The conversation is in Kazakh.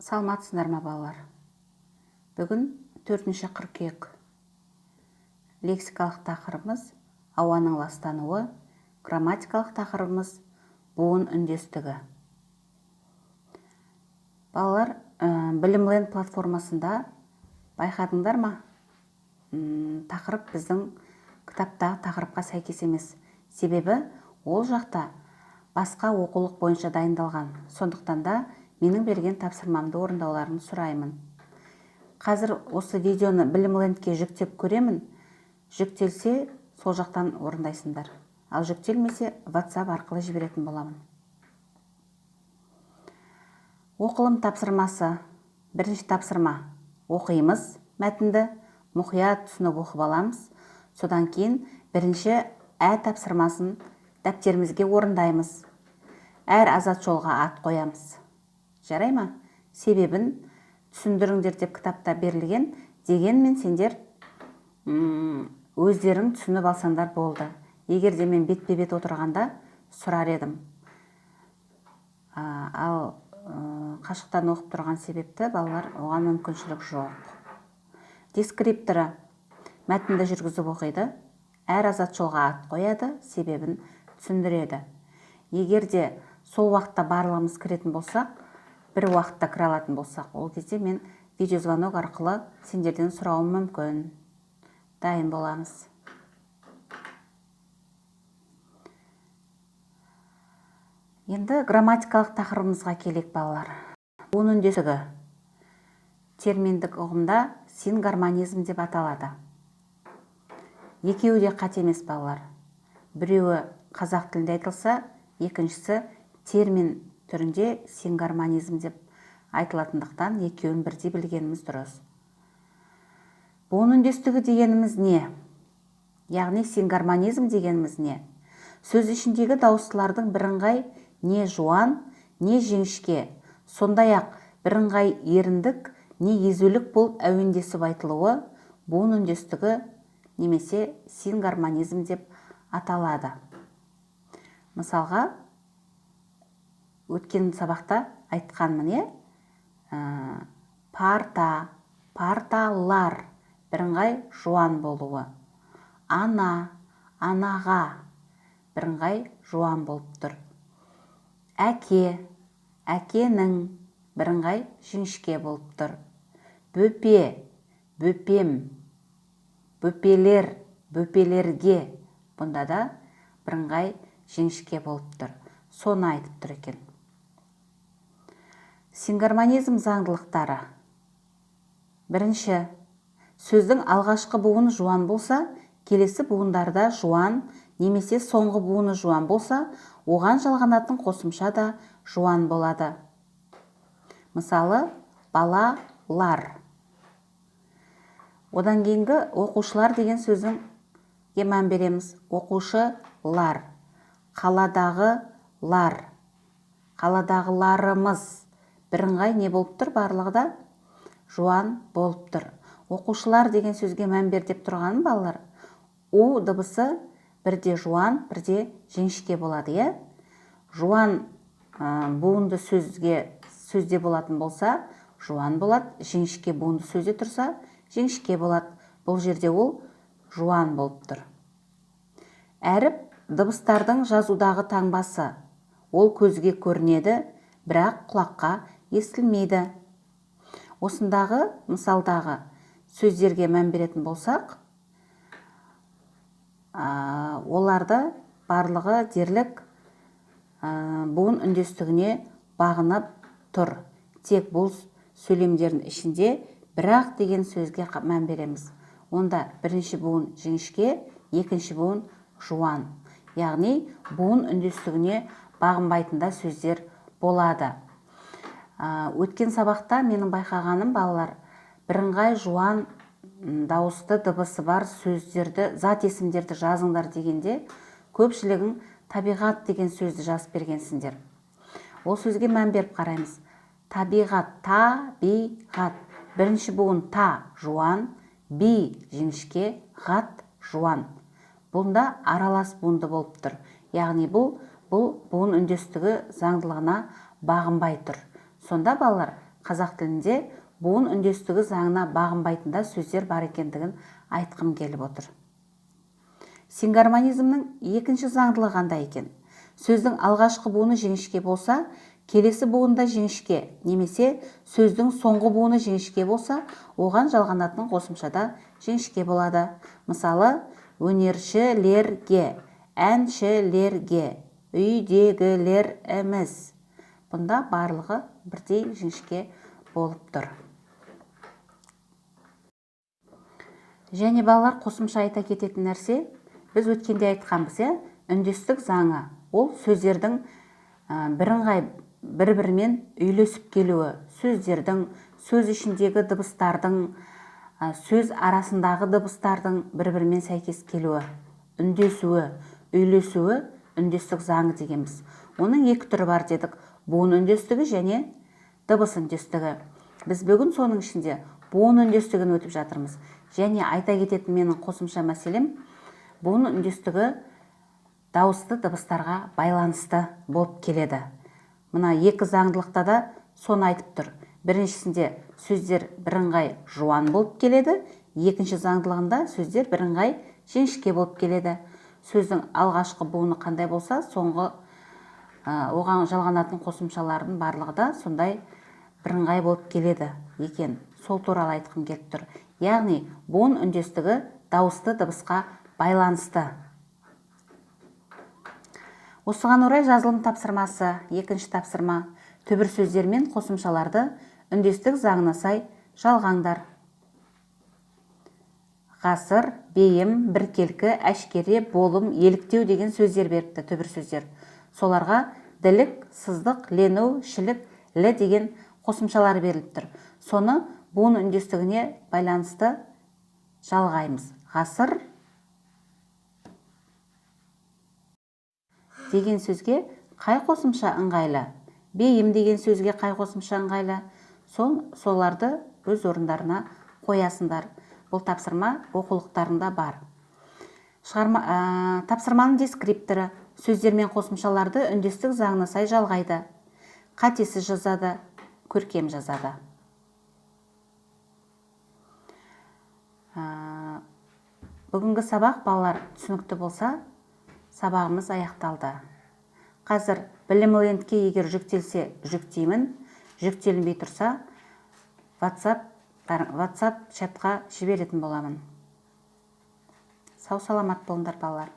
Саламатсыздар ма, балалар? Бүгін 4 қыркүйек. Лексикалық тақырыбымыз – ауаның ластануы, грамматикалық тақырыбымыз – буын үндестігі. Балалар, Білімленд платформасында байқадыңдар ма? Тақырып біздің кітаптағы тақырыпқа сәйкес емес. Себебі ол жақта басқа оқулық бойынша дайындалған. Сондықтан да менің берген тапсырмамды орындауларын сұраймын. Қазір осы видеоны Білімлендке жүктеп көремін. Жүктелсе, сол жақтан орындайсыңдар. Ал жүктелмесе, WhatsApp арқылы жіберетін боламын. Оқылым тапсырмасы. Бірінші тапсырма. Оқимыз мәтінді, мұқият түсініп оқып аламыз. Содан кейін бірінші ә тапсырмасын дәптерімізге орындаймыз. Әр азат жолға ат қоямыз. Жарай ма? Себебін түсіндіріңдер деп кітапта берілген, дегенмен сендер өздерің түсініп алсаңдар болды. Егер де мен бетпе-бет отырғанда сұрар едім. Ал қашықтан оқып тұрған себепті, балалар, оған мүмкіншілік жоқ. Дескрипторы мәтінді жүргізіп оқиды, әр азат жолға ат қояды, себебін түсіндіреді. Егер де сол уақытта барлығымыз кіретін болсақ, бір уақытта кіре алатын болсақ, ол кезде мен видеозвонок арқылы сендерден сұрауым мүмкін. Дайын боламыз. Енді грамматикалық тақырыбымызға келейік, балалар. Буын үндестігі терминдік ұғымда сингармонизм деп аталады. Екеуі де қате емес, балалар. Біреуі қазақ тілінде айтылса, екіншісі термин түрінде сингармонизм деп айтылатындықтан, екеуін бірдей білгеніміз дұрыс. Буын үндестігі дегеніміз не? Яғни сингармонизм дегеніміз не? Сөз ішіндегі дауыстылардың бірыңғай не жуан, не жіңішке, сондай-ақ бірыңғай еріндік не езулік болып әуендесіп айтылуы буын үндестігі немесе сингармонизм деп аталады. Мысалға, өткен сабақта айтқанмын, иә? Парта, парталар бірыңғай жуан болуы. Ана, анаға бірыңғай жуан болып тұр. Әке, әкенің бірыңғай жіңішке болып тұр. Бөпе, бөпем, бөпелер, бөпелерге, бұнда да бірыңғай жіңішке болып тұр. Соны айтып тұр екен. Сингармонизм заңдылықтары. Бірінші, сөздің алғашқы буыны жуан болса, келесі буындарда жуан немесе соңғы буыны жуан болса, оған жалғанатын қосымша да жуан болады. Мысалы, балалар. Одан кейінгі оқушылар деген сөзге мән береміз. Оқушылар, қаладағылар, қаладағыларымыз бірыңғай не болып тұр? Барлығы да жуан болып тұр. Оқушылар деген сөзге мән бер деп тұрғаным, балалар, у дыбысы бірде жуан, бірде жіңішке болады, иә? Жуан буынды сөзге сөзде болатын болса, жуан болады, жіңішке буынды сөзде тұрса, жіңішке болады. Бұл жерде ол жуан болып тұр. Әріп – дыбыстардың жазудағы таңбасы. Ол көзге көрінеді, бірақ құлаққа естілмейді. Осындағы мысалдағы сөздерге мән беретін болсақ, оларды барлығы дерлік буын үндестігіне бағынып тұр. Тек бұл сөйлемдердің ішінде «бірақ» деген сөзге мән береміз. Онда бірінші буын жіңішке, екінші буын жуан. Яғни буын үндестігіне бағынбайтын да сөздер болады. Өткен сабақта менің байқағаным, балалар, бірыңғай жуан дауысты дыбысы бар сөздерді, зат есімдерді жазыңдар дегенде, көпшілігің «табиғат» деген сөзді жазып бергенсіңдер. Ол сөзге мән беріп қараймыз. Табиғат, табиғат. Бірінші буын та жуан, би жіңішке, ғат жуан. Бұнда аралас буынды болып тұр. Яғни бұл буын үндестігі заңдылығына бағынбай тұр. Сонда, балалар, Қазақ тілінде буын үндестігі заңына бағынбайтын да сөздер бар екендігін айтқым келіп отыр. Сингармонизмнің екінші заңдылығы қандай екен? Сөздің алғашқы буыны жіңішке болса, келесі буында жіңішке, немесе сөздің соңғы буыны жіңішке болса, оған жалғанатын қосымшада жіңішке болады. Мысалы, өнершілерге, әншілерге, үйдегілеріміз. Бұнда барлығы бірдей жіңішке болып тұр. Және балалар, қосымша айта кететін нәрсе, біз өткенде айтқанбыз, иә, үндестік заңы ол сөздердің бірыңғай бір-бірімен үйлесіп келуі, сөздердің, сөз ішіндегі дыбыстардың, сөз арасындағы дыбыстардың бір-бірімен сәйкес келуі, үндесуі, үйлесуі үндестік заңы дегенбіз. Оның екі түрі бар дедік: буын үндестігі және дыбыс үндестігі. Біз бүгін соның ішінде буын үндестігін өтіп жатырмыз. Және айта кететін менің қосымша мәселем, буын үндестігі дауысты дыбыстарға байланысты болып келеді. Мына екі заңдылықта да соны айтып тұр. Біріншісінде сөздер бірыңғай жуан болып келеді, екінші заңдылығында сөздер бірыңғай жіңішке болып келеді. Сөздің алғашқы буыны қандай болса, соңғы оған жалғанатын қосымшалардың барлығы да сондай бірыңғай болып келеді екен. Сол туралы айтқым келіп тұр. Яғни буын үндестігі дауысты дыбысқа байланысты. Осыған орай жазылым тапсырмасы, екінші тапсырма: түбір сөздер мен қосымшаларды үндестік заңына сай жалғаңдар. Ғасыр, бейім, біркелкі, әшкере, болым, еліктеу деген сөздер беріпті, түбір сөздер. Соларға ділік, сыздық, лену, шілік, лі деген қосымшалар беріліп тұр. Соны буын үндестігіне байланысты жалғаймыз. Ғасыр деген сөзге қай қосымша ыңғайлы? Бейім деген сөзге қай қосымша ыңғайлы? Соларды өз орындарына қоясыңдар. Бұл тапсырма оқулықтарында бар. Тапсырманың дескрипторы сөздер мен қосымшаларды үндестік заңына сай жалғайды. Қатесіз жазады, көркем жазады. Бүгінгі сабақ, балалар, түсінікті болса, сабағымыз аяқталды. Қазір Білімлендке егер жүктелсе, жүктеймін, жүктелінбей тұрса, WhatsApp чатқа жіберетін боламын. Сау саламат болыңдар, балалар.